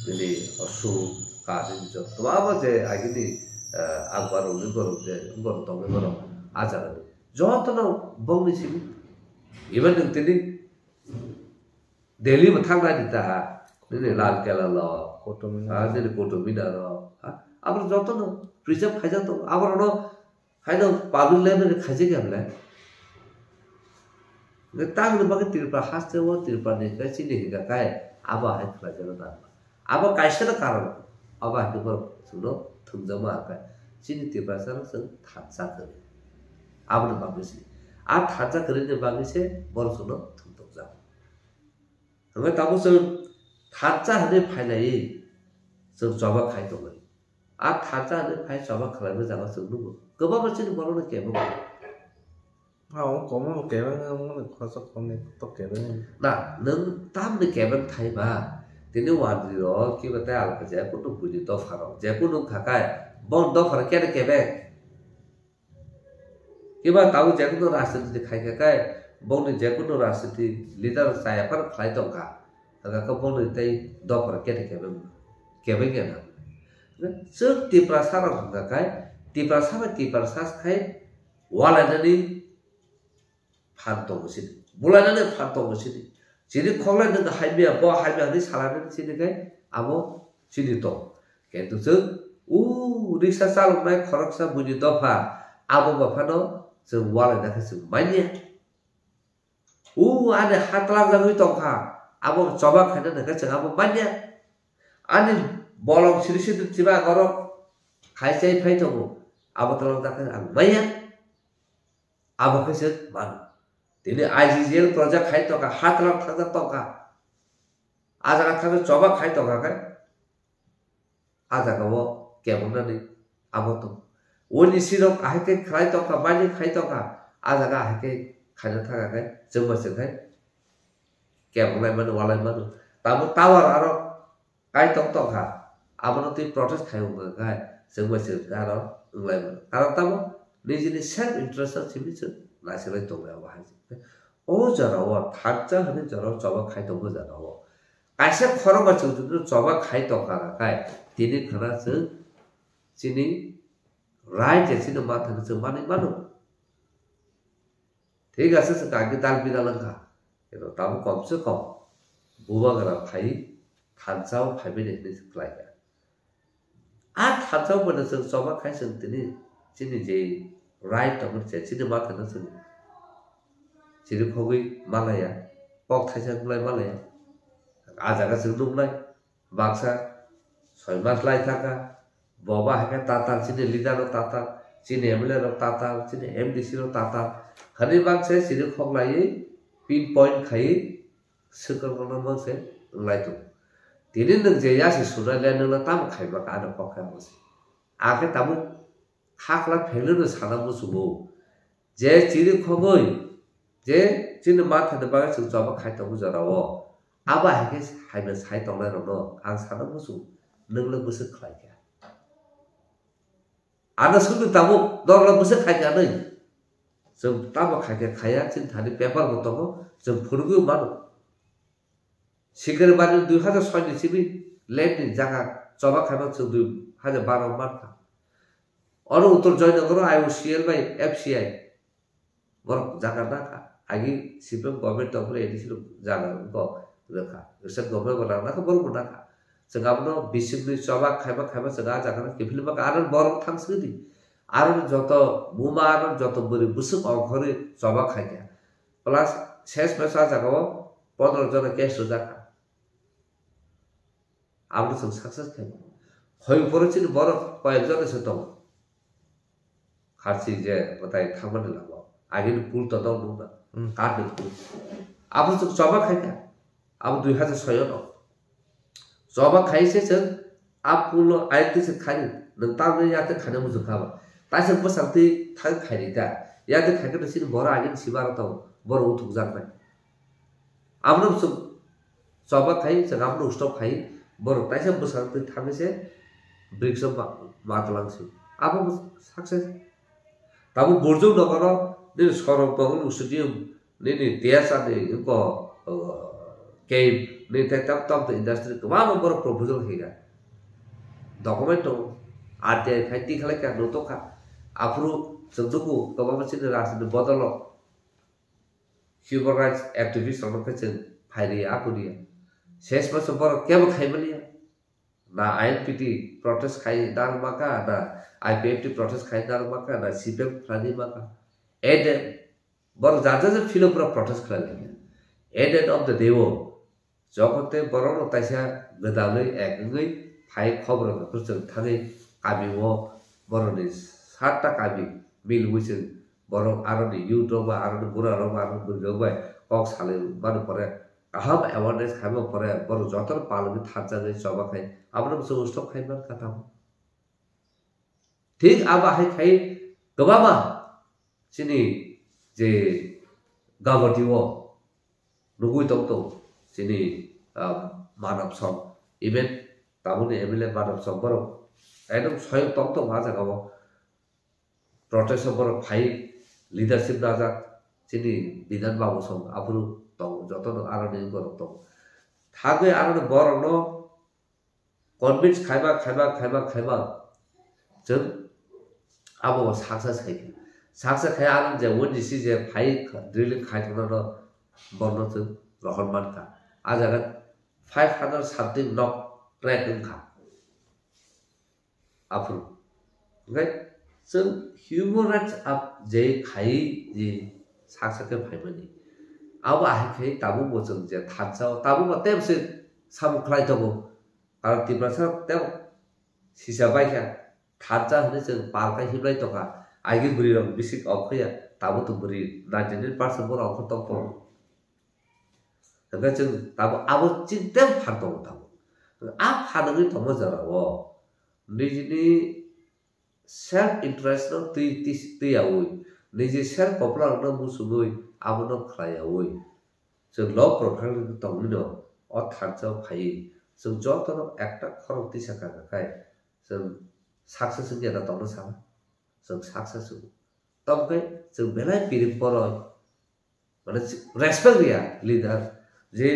nini Ashok, ka nini jot-, kwbangma je agini, ah, Akbar rokni borok je borok tongwi borok ah jagani. Jotono bongni simi. Even nwng tini Delhi bo thang nai di ta ha. Nini Lal Kela lo. Qutub Minar. Ha, nini Qutub Minar lo. Ha, abo joto no preserve khaijak tongo. Abo no haino public library khaijak ya bwle. Nge tang ni bagwi Tripura haste o Tripura ni kai chini hinga kai abo hai khlaijak na. Abo kaisa no karon. Abo hai khe borok chwngno thwngjakma hai kai. Chini Tiprasa no chwng thansa kwrwi. Abo ni bagwi se. A thansa kwrwi ni bagwi se borok chwngno thwngtokjak. Hwnkhai tabuk chwng thansa hwnwi phailaiwi chwng choba khai tongwi. A thansa hwnwi phai choba khlaima jaga chwng nukgo. Kwbangma chini borokno kebo. Ha, o komo kebo wngmani khoroksa khoroknwi to kebo wngmani. Na, nwng tamni kebo thai ba? Tini wandri rok kiba tei alka je kunu buini dopha rok. Je kunu wngkha kai, bon dopha rok kene kebe. Kiba tabuk je kunu rajniti khai kha kai, bongni je kunu rajniti leader chaya phano khlai tong kha. Hwnkha khe bongni tei dopha rok kete kebe, kebe khe na. Chwng Tiprasa rok hwnkha kai, Tiprasa bai Tiprasa khai walainani phan tongo chini. Bulainani phan tongo chini. Chini khokle nwng hai maya, bo hai maya hwnwi salainani chini khe abo chini tong. Kintu chwng o riksa chaloknai khoroksa buini dopha abo ba phano chwng walaina khe chwng manya. O ani ha twlangjagwi tongkha, abo choba khaina hwnkhe chwng abo manya. Ani bolong siri siri chiba oro khai chai phai tongo, abo twlangjak khe ang manya. Abo khe se mano. Tini I G G L project khai tongkha, ha twlang thangjak tongkha. A jaga thangwi choba khai tongkha khe, a jaga o keboknani abo tong. Oni sirok ahai khe khlai tongkha, mani khai tongkha, a jaga ahai khe khaina thangkha khe, chwngma chwng khai kebok lai mano, walai mano. Tamo tower aro Kaitor tongkha, abono twi protest khai wngkha khai, chwngbai chwng khe aro wnglaimano. Karon tamo nijini self interest o simi chwng naisolai tonglai abo hai se. O jorao thansa hwnwi jorao choba khai tongo jorao. Kaisa khorokma chwng chwngno choba khai tongkha khai, tini khwna chwng chini right je chini mathano chwng manwi mano. Thik ase, chwng kaki dal bidal wngkha. Kino tamo kom se kom bubagra phai thansa o phaibai de hinwi se khlai kha. A thansa o bono chwng choba khai chwng tini chini je right tongo se chini mathano chwng chiri khogwi malaya, kok thaisa wngwlai malaya. A jaga chwng nuknai. Baksa soi mas lai thangkha, bo ba hai khe tatal, chini leader rok tatal, chini M L A rok tatal, chini M D C rok tatal. Hani baksa chini khok laiwi pin point khaiwi swkang rokno baksa wng lai tongo. Tini nwng je yasi sunai le nwngno tamo khaima kha ano kok khe amo se. Akhe tabuk Khakla pheleno sana muchungo je chini khogwi, je chini mathani bagwi chwng choba khai tongo jorao. Abo hai khe hai bai sai tongnai rokno ang sana muchungo, nwng le bwswk khlai kha. Ano swngdi tabuk norok le bwswk khai kha nwi. Chwng tamo khai kha khaya, chini thani paper bo tongo, chwng phunugwi mano. Sikari bari dui hajar soi ni simi land ni jaga choba khaima chwng dui hajar baro mankha. Oro Uttor Joynagar o I O C L bai F C I borok jaga nakha. Agi C P M government tongphuru A D C rok jaga wngkha, rwkha. Recent government bo rang nakha, borok bo nakha. Chwng abono bising ni choba khaima khaima chwng a jaga no kiphilma kha. Aro borok thang swngdi. Aro joto buma, aro joto bwrwi bwswk ongkhorwi choba khaikha. Plus ses mesa jaga o pondro jona case rwjak kha. Abo chwng success khai. Hoi phoro chini borok koyek jona se tongo. Kharchi je bwtai thangmani lama. Agini pool to dong nukna. Hmm. Kar ni pool. Abo chwng choba khai kha. Abo dui hajar soi no. Choba khai se chwng a pool no ayuk se khai. Nwng tamni yatwi khaina muchung kha ba. Taisa bwsang twi thang khairi ta. Yatwi khaikhe to chini borok agini sibaro tongo. Borok uthukjak bai. Abono bwswk choba khai, chwng abono stop khai. Borok taisa bwsang twi thangwi se brikso ma-, matwlang si. Abo success. Tabuk burjwk nokoro nini sorok tongo stadium. Nini T S R ni wngkha, uh, cave, nini tei tam tam tei industry kwbangma borok proposal khaikha. Document tongo, R T I khai tikhalai kha, nwng tongkha. Aphuru chwng nukgo kwbangma chini rajniti bodolo human rights activist rokno khe chwng phairi ya, akuni ya. Ses masa borok kebo khai mani ya. Na I N P T protest khai narwk maka, na I P F T protest khai narwk maka, na C P M khlai maka. Eden, borok jar jar philo pura protest khlai lai. At the end of the day o, jokhon tei borok no taisa gwdalwi ek wngwi phai khobor rok chwng thangwi kami o borok ni satta kami milwi chwng borok aroni youth rok ba aroni bura rok ba aroni bwrwi rok bai kok salai mano pore kaham awareness khaima pore borok jotono palwi thansa bai choba khai abono chwng stop khai man kha tamo. Thik abo hai khai kwbangma chini je Guwahati o nugwi tong tong chini, ah, Manav Song, even tabukni M L A Manav Song borok ekdom soyong tong tong ah jaga o protest o borok phai leadership najak chini Bidhan Babu Song aphuru tong jotono aroni borok tong thangwi aroni borok no convince khaiba, khaiba, khaiba, khaiba. Chwng abo bo saksa sai khe. Saksa khai ang je O N G C je phai drilling khai thangna no borno chwng rohor man kha. A jaga five hundred something nok crack wng kha. Aphuru. Hwnkhe chwng human rights up je khai je saksa khe phaimani. Abo ahai khai tabuk bo chwng je thansa o, tabuk bo tei se samung khlai tongo. Karon Tiprasa tei sisa bai kha, thansa hwnwi chwng pal khai himlai tongkha. Aigwi bwrwi rok bisik ok khuya, tabuk to bwrwi ninety nine percent borok ok tong tongo. Hwnkhe chwng tabuk abo chini tei phan tongo tabuk. A phan wngwi tongma jora o nijini self interest no twi, twi, twi yaui, niji self popular no muchungwi abono khlai yaui. Chwng low profile tongwi no o thansa o phaiwi chwng jotono ekta khorang tisa kha kha khai chwng success wngya da tongna sala? Chwng success wngo. Tamo khe chwng belai piring boroi mane respect riya leader, je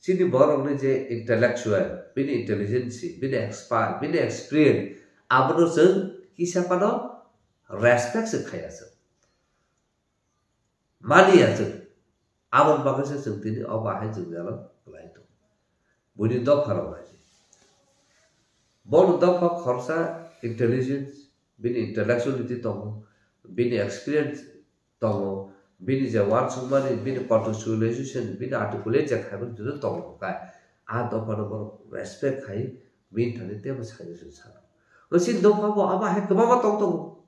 chini borokni je intellectual, bini intelligence, bini expert, bini experience, abono chwng kisa phano respect se khaiya chwng. Maniya chwng. Aboni bagwi se chwng tini obo ahai jwngjalo kwlai tongo. Buini dopha rok nai di. Bono dopha khoroksa intelligence, bini intellectuality tongo, bini experience tongo, bini je uansukmani, bini contextualization, bini articulate je khaimani joto tongo hwnkhe, a dophano borok respect khai bini thani teibo suggestion sano. O chini dopha bo abo hai kwbangma tong tongo,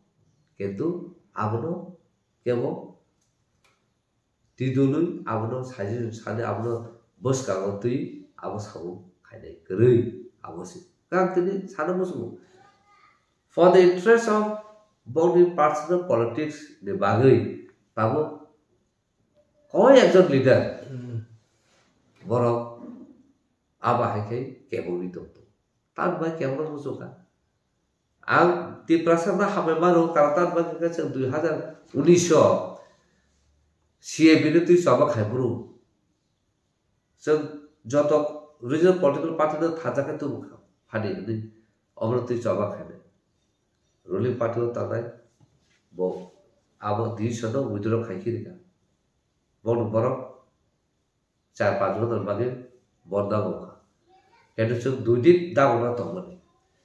kintu abono kebo twi dului abono suggestion sani abono bwskango twi abo samung khainai kwrwi abo se. Kang tini sana muchungo. For the interest of bongni personal politics ni bagwi tabuk koi ekjon leader borok abo hai khe kebogwi tongtong. Tamni bagwi kebono muchungkha. Ang Tiprasa no hambai mano, karon tamni bagwi khe chwng dui hazar unis o C A B no twi choba khai phuru. Chwng joto regional political party no thansa khe tubu kha, phani hwnwi obono twi choba khainai. Ruling party o tanai bo abo decision no withdraw khai khe rikha. Bono borok char panch bochor bagwi bo dago kha. Khe chwng dui din dago na tongmani.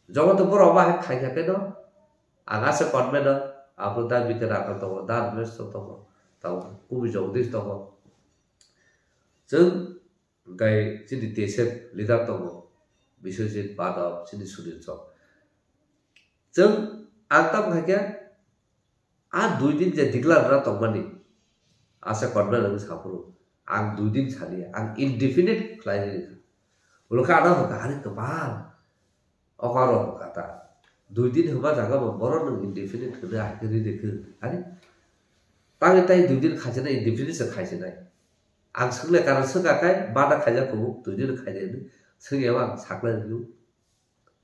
Joto borok abo hai khai kha khe no, ang asa convener, abo da bikhe rakha tongo, da Ramesh tongo, tongo, kubi Jagdish tongo. Chwng hwnkhe chini T S F leader tongo, Biswajit Madhav, chini Sunil Chok. Chwng ang tamo hai khe, a dui din je declare rwna tongmani, asa convener wngwi saphuru, ang dui din saliya, ang indefinite khlai rwkha. Ulo khe ano hwnkha, ani kwbang okaro hwnkha ta. Dui din hwnba jaga bo borok nwng indefinite hwnwi ahai khe ri rikha. Are, tangwi tai dui din khaichana indefinite se khaichana. Ang swkle karon swkha khai bada khaijak kubu dui din khaijak hwnwi swngya ang sakle rw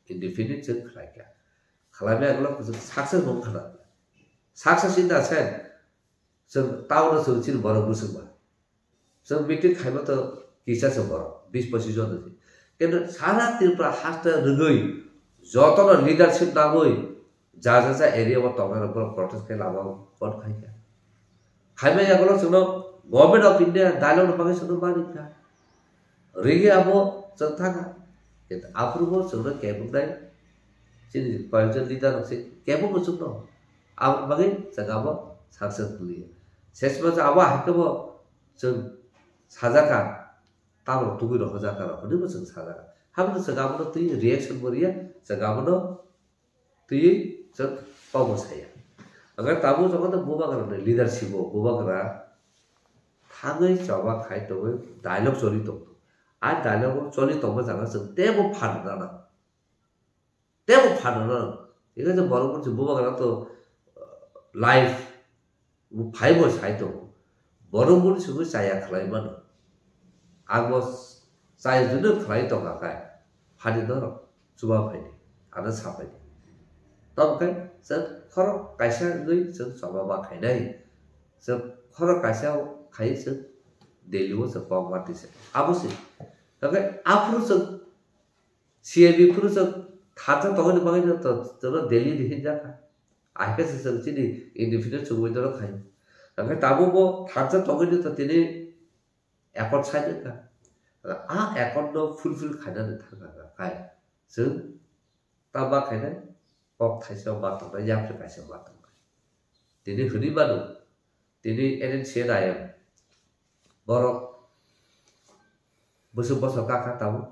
indefinite se khlai kha. Khlai maya ulo success bo khana. Success in the sense chwng town o chwng chini borok bwswk ba. Chwng meeting khaima to kisa se borok, bis pochis jon se. Kintu sara Tripura haste rwgwi jotono leadership nangwi ja ja ja area o tongnai rok borok protest khe lama o bon khai kha. Khaima yagulo chwngno Government of India dialogue no bagwi chwngno mani kha. Rigi abo chwng thangkha. Kintu aphuru bo chwngno kebuknai chini koyekjon leader rok se kebuk bo chwngno. Aboni bagwi chwng abo success wngya. Sesma abo hai khe bo chwng sajakha, tabok tugwi rohorjakha rok hwnwi bo chwng sajakha. Hamono chwng abono twi reaction bo riya, chwng abono twi chwng kokbo saya. Hwnkhe tabuk jokhon bubagra ni leadership o bubagra thangwi choba khai tongwi dialogue choli tongo. A dialogue o choli tongma jaga chwng teibo phan rwna nang. Teibo phan rwna nang. Hwnkhe je borok mwnsi bubagra to, uh, life phaibo sai tongo. Borok mwnsi bo chaya khlai mano. Ang bo chaya junu khlai tongkha khe phani norok chuba phaidi, ano sa phaidi. Tamo khe chwng khorok kaisa wngwi chwng choba ma khainai. Chwng khorok kaisa khai chwng Delhi o chwng kok ma tisa. Abo se. Tamo khe aphuru chwng C I B phuru chwng thansa tongmani bagwi no to, to Delhi ni hinjakha. Ahikhe se chwng chini independent chwngwi norok khai. Hwnkhe tabuk bo thansa tongwi no to tini accord sign wngkha. A accord no fulfill khainani thangkha kha khai. Chwng ta ma khainai kok thaisa ma tongnai yapri kaisa ma tongnai. Tini hwnwi mano, tini N N C N I M borok bwswk bosor kakha tabuk.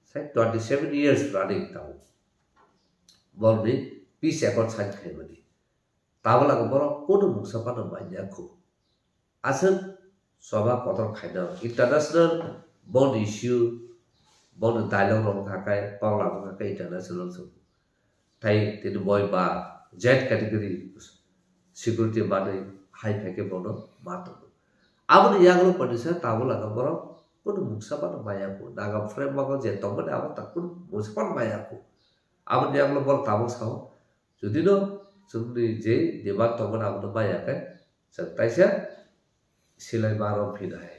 Sai twenty seven years running tabuk. Borokni peace accord sign khaimani. Tabuk lama borok kunu mungsa phano manya khu. Aswk choba kotor khaina international bond issue, bond dialogue rok wngkha khe, kok lama wngkha khe international se. Tai tini boi ba Z category security manwi hai phai khe bono ma tongo. Aboni yagulo panisa tabuk lama borok kunu mungsa phano manya khu. Naga framework o je tongmani abo ta kunu mungsa phano manya khu. Aboni yagulo borok tabuk sao, jodi no chwngni je demand tongmani abono manya khe, chwng taisa silai ma rw phinai.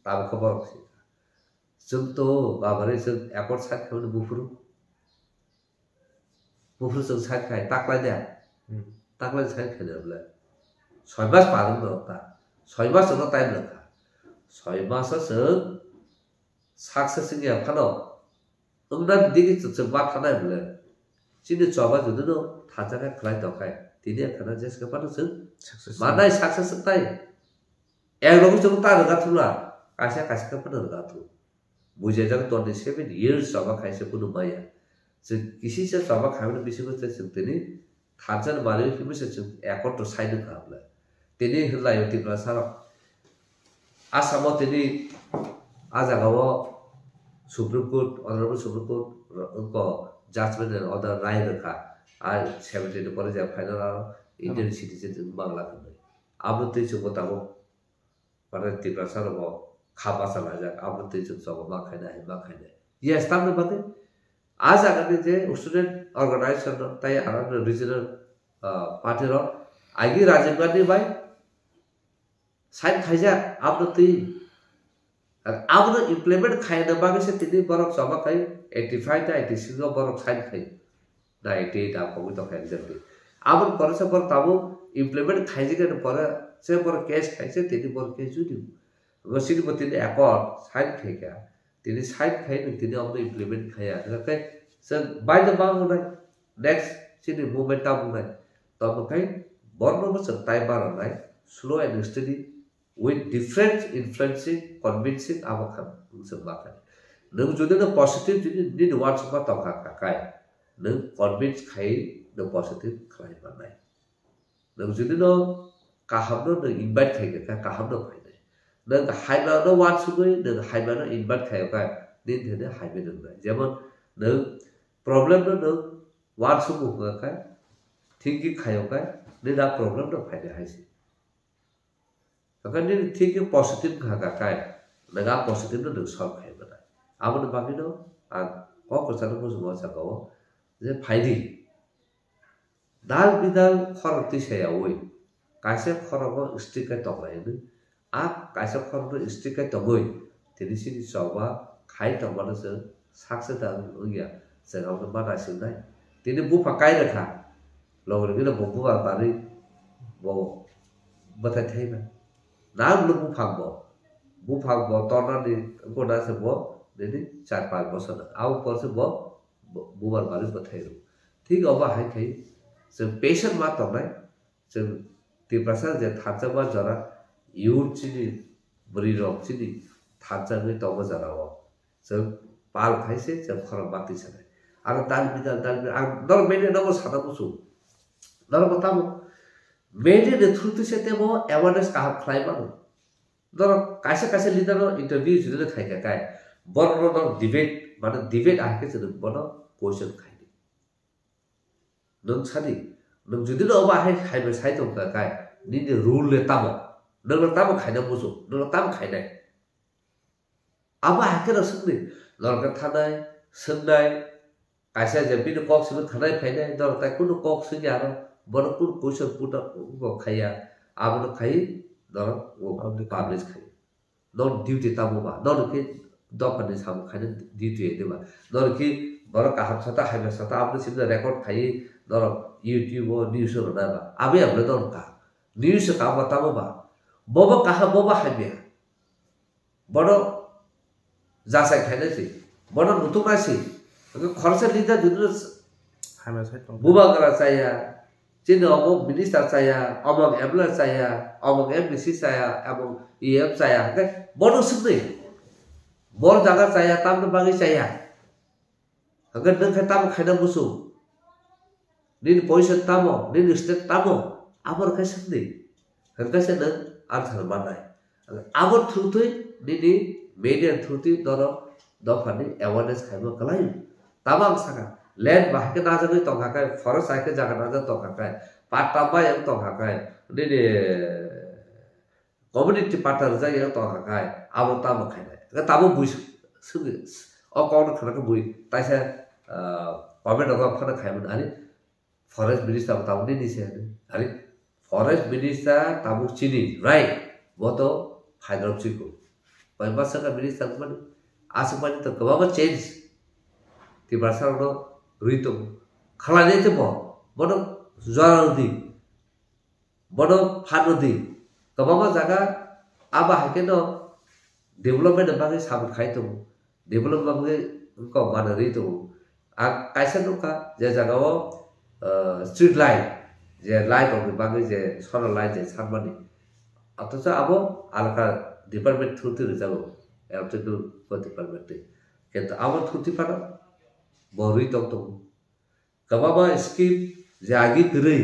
Tabuk khe borok si. Chwng to babarwi chwng accord sign khaimani buphuru. Buphuru chwng sign khai taklai de. Hmm. Taklai sign khai de bole. Soi mas parwng norok ta. Soi mas chwngno time rwkha. Soi mas o chwng success wngya phano. Wngna digi chwng chwng ma thanai bole. Chini choba jodi no thansa khe khlai tongkhai. Tini wngkhana jeske phano chwng success manai success wngtai. Ek logi chwng ta rwga thula. Kaisa kaisa khe phano rwga thu. Bujai jak twenty seven years choba khaisa kunu maya. Chwng kisisa choba khaimani bisingo chwng tini thansa ni manwi himwi se chwng accord to sign wngkha bole. Tini hwnlaio Tiprasa rok. Assam o tini a jaga o Supreme Court, Honorable Supreme Court ro-, wngkha judgment and order rai rwkha. A seventy ni pore je final aro Indian citizen wng Bangla hwnwi. Abo twi chwngbo tabuk mane Tiprasa rokbo kha bacha laijak, abo twi chwng choba ma khainai, hai ma khainai. Yes, tamni bagwi a jaga ni je student organization rok tai aro regional, ah, party rok agi Rajiv Gandhi bai sign khaijak, abono twi, abono implement khaina bagwi se tini borok choba khai eighty five ta eighty six o borok sign khai. Na eighty eight a kogwi tongkha exactly. Aboni pore se borok tabuk implement khaijak ani pore se borok case khai se tini borok case judi. Bo sini bo tini accord sign khai kha. Tini sign khai nwng tini abono implement khaiya. Hwnkhe chwng baino ma wngnai. Next chini movement ta wngnai. Tamo khai borno bo chwng tai ma rwnai. Slow and steady with different influencing, convincing abo kha chwng ma khai. Nwng jodi no positive jodi nini uansukma tongkha kha khai. Nwng convince khai nwng positive khlai mannai. Nwng jodi no kaham no nwng invite khai kha, kaham no phainai. Nwng haima no uansugwi nwng haima no invite khai kha, nini thani haima nwngnai. Jemon nwng problem no nwng Uansukmung wngkha khe, thinking khaio khe, nini a problem no phainai hai se. Hwnkhe nini thinking positive wngkha khe, nwng a positive no nwng solve khai manai. Aboni bagwino ang kok kwcharo muchungo o jaga o je phaidi. Dal bidal khorok twi sayaui, kaisa khorogo strict khe tonglai hwnwi. A kaisa khorokno strict khe tongwi, tini chini choba khai tongmano chwng sakse da wngya, chwng abono ma naisingnai. Tini buphang kai rwkha, logi logino bo buphang manwi bo bwthai thaiba. Nang no buphang bo, buphang bo tornani wngkona se bo nini char panch bosor. Abo por se bo bu-, bubar manwi bwthai rw. Thik obo hai khai chwng patient ma tongnai, chwng Tiprasa je thansa ma jora youth chini bwrwi rok chini thansa wngwi tongo jora o. Chwng pal khai se chwng khorang ma twi sanai. Aro dal bidal, dal bidal, ang norok media no bo sana muchung. Norok bo tamo media ni through twi se temo awareness kaham khlai mano. Norok kaisa kaisa leader no interview jodi no khai kha kai, borok no norok debate, mane debate ahai khe chwng bono question khai di. Nwng sadi, nwng jodi no obo ahai hai bai sai tong kha kai, nini rule le tamo? Nwng no tamo khaina muchung, nwng no tamo khainai? Abo hai kheno swngdi, norok khe thanai, swngnai, kaisa je bini kok simi thanai phainai, norok tai kunu kok swngya aro, bono kunu question put up wngkok khaiya, abono khai norok publish khai. Publish khai. Noni duty tamo ba, nono khe dophani samung khaina duty ya diba, nono khe borok kaham sata, hamya sata, abono simi record khai, norok YouTube o news o rwna ba, abo ya bole norok ka, news o kamo tamo ba, bobo kaham, bobo hamya. Bono jasai khainai se, bono nutuknai se. Hwnkhe khoroksa leader jodi no hamya sai tong, bubagra chaya, chini omo minister chaya, omo M L A chaya, omo M D C chaya, omo E M chaya, hwnkhe bono swngdi. Bor jaga chaya, tamni bagwi chaya. Hwnkhe nwng khe tamo khaina muchung? Nini position tamo? Nini state tamo? Abo rw khe swngdi. Hwnkhe se nwng answer mannai. Abo through twi nini media through twi norok dophani awareness khaima kwlai. Tamo ang sakha, land bahai khe najagwi tongkha khe, forest hai khe jaga najagwi tongkha khe, patta bai ang tongkha khe, nini community patta rwjak ya tongkha khai, abo tamo khainai. Hwnkhe tabuk bui swngwi, o kokno khna khe bui taisa, ah, comment rogo phano khaimani, ani forest minister bo tabuk nini se, ani forest minister tabuk chini, right? Bo to phaidrop chiko. Bai ma swkang minister mani, aswk mani to kwbangma change Tiprasa rokno rwi tongo. Khlainai tei bo, bono jora rwdi. Bono phan rwdi. Kwbangma jaga abo hai kheno development ni bagwi sabuk khai tongo. Development bagwi wngkok manwi rwi tongo. Ang kaisa nukha je jaga o, ah, street light, je light rokni bagwi je solar light je sanmani. Othocho abo alaka department through twi rwjago, electrical department twi. Kintu abo through twi phano bo rwi tong tongo. Kwbangma scheme je agi kwrwi,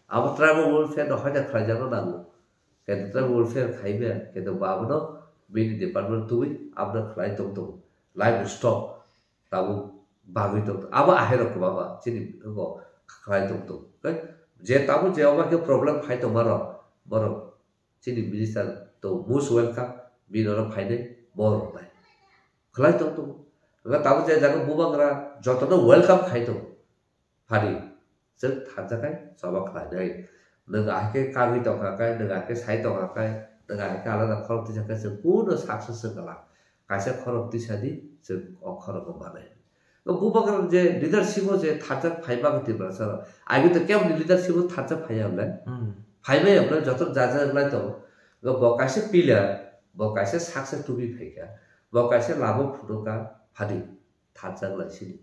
abo tribal welfare no haida khlaijakna nango. Khe tribal welfare khaiba, khe bo abono bini department tubui abono khlai tong tongo. Livestock tabuk bagwi tong tongo. Abo ahairok kwbangma chini abo khlai tong tongo. Khe je tabuk je obo khe problem phai tongma rok, borok chini minister to most welcome, bini oro phainai, bo rwnai. Khlai tong tongo. Hwnkhe tabuk je jaga bubagra jotono welcome khai tongo. Phadi, chwng thansa khai choba khlainai. Nwng ahai khe kagwi tongkha khai, nwng ahai khe sai tongkha khai, nwng ahai khe alada khorok tisa khai chwng kuno success wngkha lang. Kaisa khorok tisa di, chwng o khorogo manai. O bubagra je leadership o je thansa phai bagwi Tiprasa rok. Agi to keboni leadership o thansa phaiya hwnle? Hmm. Phai maya hwnle joto jaja wng lai tongo. Bo kaisa pillar, bo kaisa saksa tubi phaikha. Bo kaisa lama phunukha phadi thansa wng lai sini.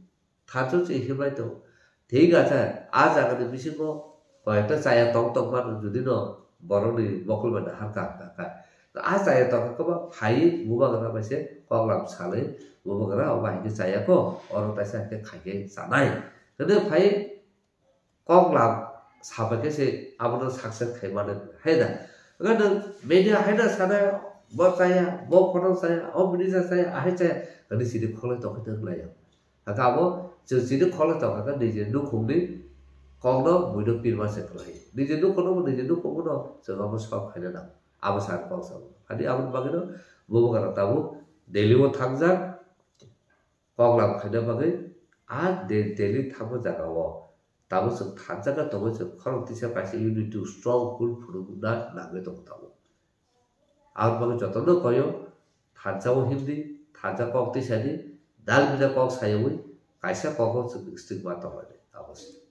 Thansa se himlai tongo. Thik acha, a jaga ni bisingo koyekta chaya tong tong mano jodi no borok ni mokol bai nahar kha kha kha. A chaya tong kha kwbang phai bubagra bai se koklam salai bubagra o bahai khe chaya kho, oro taisa khe khai khe chanai. Hwnwi phai koklam sabai khe se abono success khai mano hai da. Hwnkhe nwng media hai da sana bo chaya, bo phono chaya, o minister chaya, ahai chaya, hwnwi sidi kholai tong khe twk lai ya. Hwnkhe abo Chwng chini khoroksa tongkha khe niji nukhungni kokno buino pirma se khlai. Niji nukhungno bo niji nukhungno chwng abo solve khaina nango. Abo sa kok sa. Ani aboni bagwino bubagra tabuk Delhi o thangjak kok lam khaina bagwi a De-, Delhi thangma jagao tabuk chwng thansa khe tongwi chwng khorang tisa kaisa unity strong full phunukna nangwi tongo tabuk. Aboni bagwi jotono koyo thansa o himdi, thansa kok tisadi, dalmina kok sayawi kaisa kogo chwng stigma tonglaidi. Abo se.